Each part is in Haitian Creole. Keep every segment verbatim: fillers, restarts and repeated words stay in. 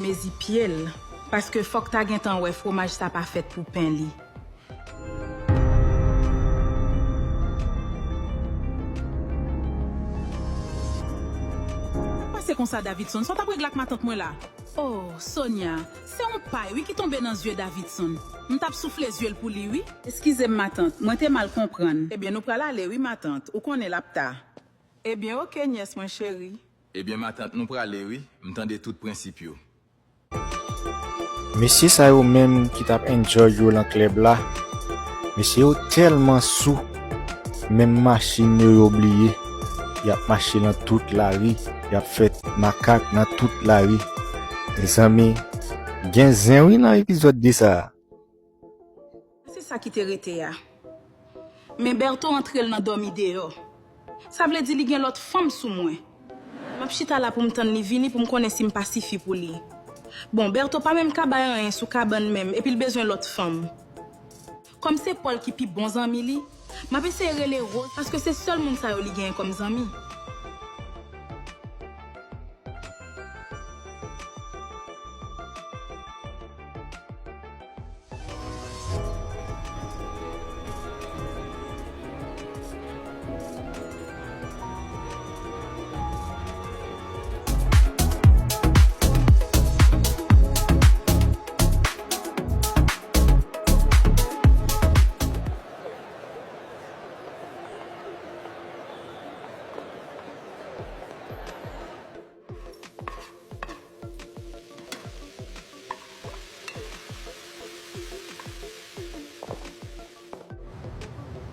Mezi pye l, paske fòk ta gentan wè fwomaj sa pa fèt pou pen li. Sa k pase konsa, Davidson? Sa w t ap regle ak matant mwen la? Oh, Sonia, se yon pay, wi, ki tonbe nan zye Davidson. M t ap soufle zye l pou li, wi. Eskize m, matant, mwen te mal konprann. Ebyen, nou pral ale, wi, matant. Ou konnen l ap ta. Ebyen, oke, nyès mwen cheri. Ebyen, matant, nou prale, wi. M tande tout prensip yo. Mesye sa yo menm ki t ap enjoy yo lan klèb la, mesye yo tèlman sou, menm machin yo, yo bliye. Y ap mache lan tout lari, y ap fè makak nan tout lari. Mezanmi, gen zen wi lan epizòd de sa a. Se sa ki te rete a. Men Bertho antre l nan dòmi deyò. Sa vle di li gen lòt fanm sou mwen. M ap chita la pou m tann li vini pou m konnen si m pa sifi pou li. Bon, Bertho pa menm ka bay anyen sou kabann menm, epi l bezwen lòt fanm. Kòm se Paul ki pi bon zanmi li, m ap eseye rele Rose, paske se sèl moun sa yo li genyen kòm zanmi.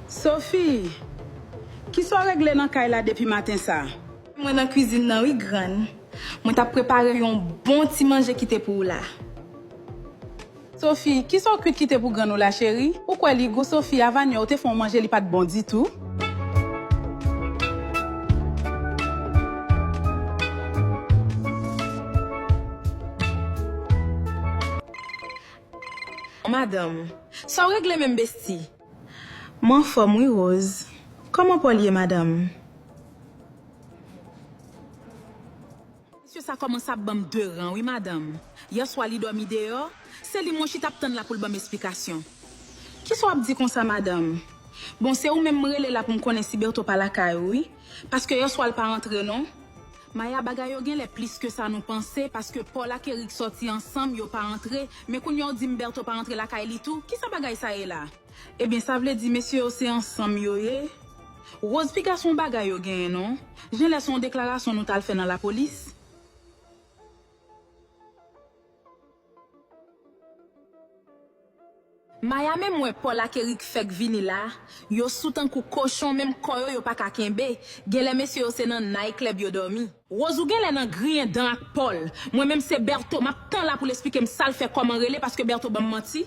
Sophie, kisa w regle nan kay la depi maten sa? Mwen nan kwizin nan wi, grann. Mwen t ap prepare yon bon ti manje kite pou w la. Sophie, kisa w kwit kite pou grann ou la, cheri? Ou kwè li gou, Sophie? Avanyè ou te fè yon manje, li pa t bon ditou. Madanm, sa w regle menm, besti? Mwen anfòm wi, Rose. Kòman Paul ye, madanm? Mesye sa kòmanse ap ban m deran wi, madanm. Yèswa li dòmi deyò, se li mwen chita ap tann la pou l ban m esplikasyon. Kisa w ap di konsa, madanm? Bon, se ou menm m rele la pou m konnen si Bertho pa lakay ou wi, paske yèswa l pa rantre non. Maya, bagay yo genlè plis ke sa nou panse, paske Paul ak Eric sòti ansanm, yo pa antre, men kounye a w di m Bertho pa antre lakay li tou, kisa bagay sa ye la? Ebyen, sa vle di mesye yo se ansanm yo ye? Rose, piga se yon bagay yo genyen non. Jan lè se yon deklarasyon nou t al fè nan lapolis. Maya, menm wè Paul ak Eric fèk vini la, yo sou tankou kochon, menm kò yo, yo pa ka kenbe. Genlè mesye yo se nan night club yo dòmi. Rose, ou genlè nan griyen dan ak Paul. Mwen menm se Bertho, m ap tan la pou l esplike m sa l fè, kòman rele, paske Bertho ban m manti.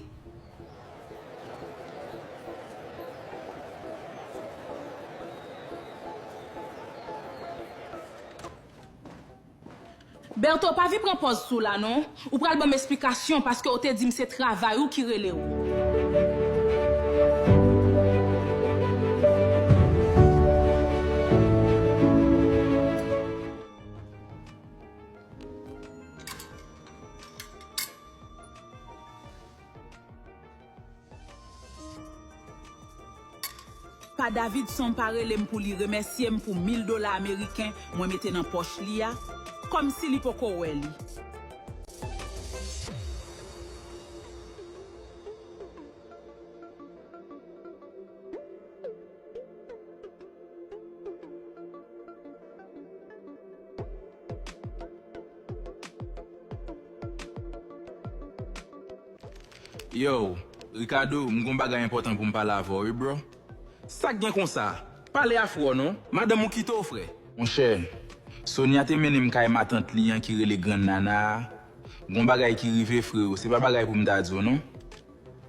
Bertho, pa vin pran pòz sou la non. Ou pral ban m esplikasyon paske w te di m se travay ou ki rele w. Pa Davidson pa rele m pou li remèsye m pou mil dola ameriken mwen mete nan pòch li a, kòmsi li poko wè li. Yo, Ricardo, m gon bagay enpòtan pou m pale avè w wi, bro. Sa k gen konsa? Pale a fwò non. Madanm ou kite w, frè? Monchè, Sonia te mennen m kay matant li an ki rele Grann Nana a. Gon bagay ki rive, freo, se pa bagay pou m ta di w non.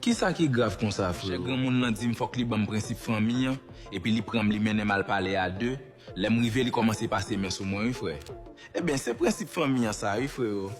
Kisa ki grav konsa, freo? Monchè, granmoun lan di m fòk li ban m prensip fanmi an, epi li pran m, li mennen m al pale a de. Lè m rive, li kòmanse pase men sou mwen wi, frè. Ebyen, se prensip fanmi an sa wi, freo.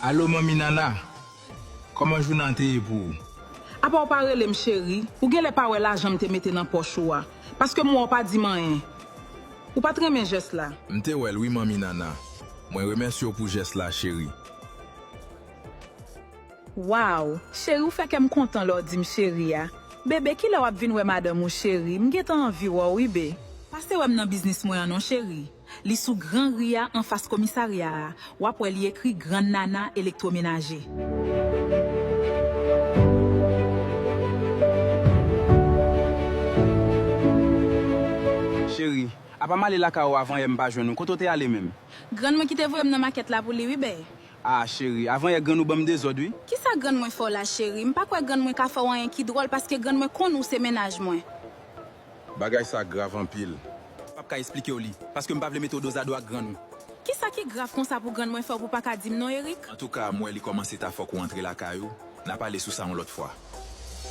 Alo, Manmi Nana. Kòman jounen an te ye pou ou? Apa w pa rele m cheri? Ou genlè pa wè lajan m te mete nan pòch ou a. Paske m wè w pa di m anyen. Ou pa t renmen jès la. M te wè l wi, Manmi Nana. Mwen remèsye w pou jès la, cheri. Waw! Cheri, ou fè kè m kontan lè w di m cheri a. Bebe, kilè w ap vin wè madanm ou, cheri? M gentan anvi wè w wi, be. Pase wè m nan biznis mwen an non, cheri. Li sou gran ri a anfas komisarya a. W ap wè li ekri Grann Nana Elektwomenaje. Cheri, apa m ale lakay ou avan yè m pa jwenn ou, kote w te ale menm? Grann mwen ki te voye m nan makèt la pou li wi, bèy. Ah, cheri, avan yè grann ou ban m dezòd wi. Kisa grann mwen fè w la, cheri? M pa kwè grann mwen ka fè w anyen ki dwòl, paske grann mwen konn ou se mennaj mwen. Bagay sa grav anpil. M p ap ka esplike w li, paske m pa vle mete w dozado ak grann ou. Kisa ki grav konsa pou grann mwen fè w pou pa ka di m non, Eric? Antouka, m wè li kòmanse ta fòk ou antre lakay ou. N a pale sou sa yon lòt fwa.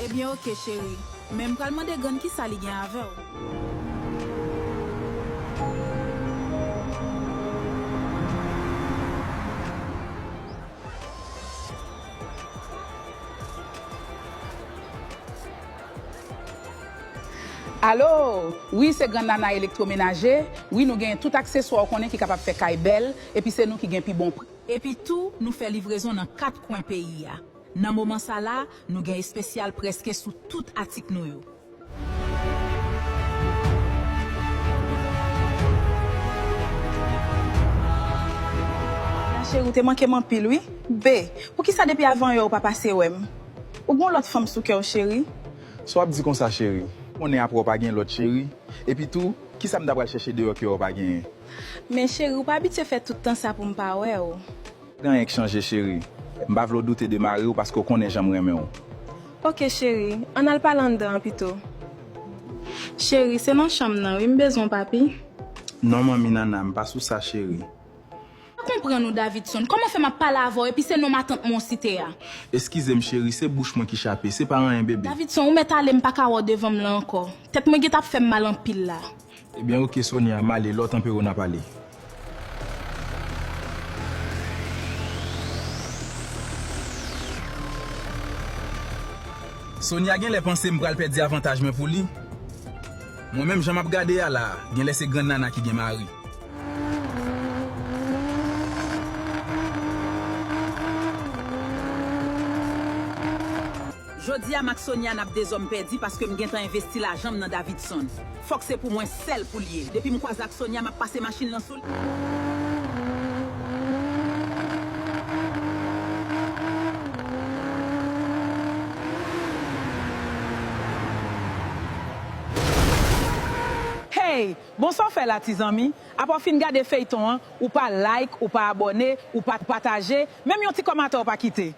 Ebyen, oke, cheri. Men m pral mande grann kisa li gen avè w. Alo! Wi, se Grann Nana Elektwomenaje. Wi, nou genyen tout akseswa w konnen ki kapab fè kay bèl, epi se nou ki gen pi bon pri. Epi tou, nou fè livrezon nan kat kwen peyi a. Nan moman sa la, nou gen espesyal prèske sou tout atik nou yo. La cheri, ou te manke m anpil wi. Be, poukisa depi avan yè ou pa pase wè m? Ou gen yon lòt fanm sou kè w, cheri? Sa w ap di konsa, cheri? Ou konnen apre w pa gen lòt, cheri. Epi tou, kisa m ta pral chèche deyò ke w pa genyen? Men cheri, ou pa abitye fè tout tan sa pou m pa wè w. Gen anyen k chanje, cheri. M pa vle w doute de mari w paske w konnen jan m renmen w. Oke, cheri. Ann al pale anndan an pito. Cheri, se nan chanm nan, wi, m bezwen w, papi. Non, Manmi Nana, m pa sou sa, cheri. M pa konprann ou, Davidson. Kòman fè m ap pale avè w epi se non matant mwen w site a? Eskize m, cheri, se bouch mwen ki chape, se pa anyen, bebe. Davidson, ou mèt ale, m pa ka wè w devan m la ankò. Tèt mwen gentan ap fè m mal anpil la. Ebyen, oke, Sonia, m ale, lè w tanpe w, n a pale. Sonia genlè panse m pral pèdi avantaj mwen pou li. Mwen menm, jan m ap gade a la, genlè se Grann Nana ki gen mari. Jodi a, m ak Sonia n ap dezòm pèdi paske m gentan envesti lajan m nan Davidson. Fòk se pou mwen sèl pou l ye. Depi m kwaze ak Sonia, m ap pase machin lan sou li. Hey! Bon, sa w fè la, ti zanmi? Apa w fin gade feyton an, ou pa like, ou pa abòne, ou pa pataje, menm yon ti kòmantè w pa kite.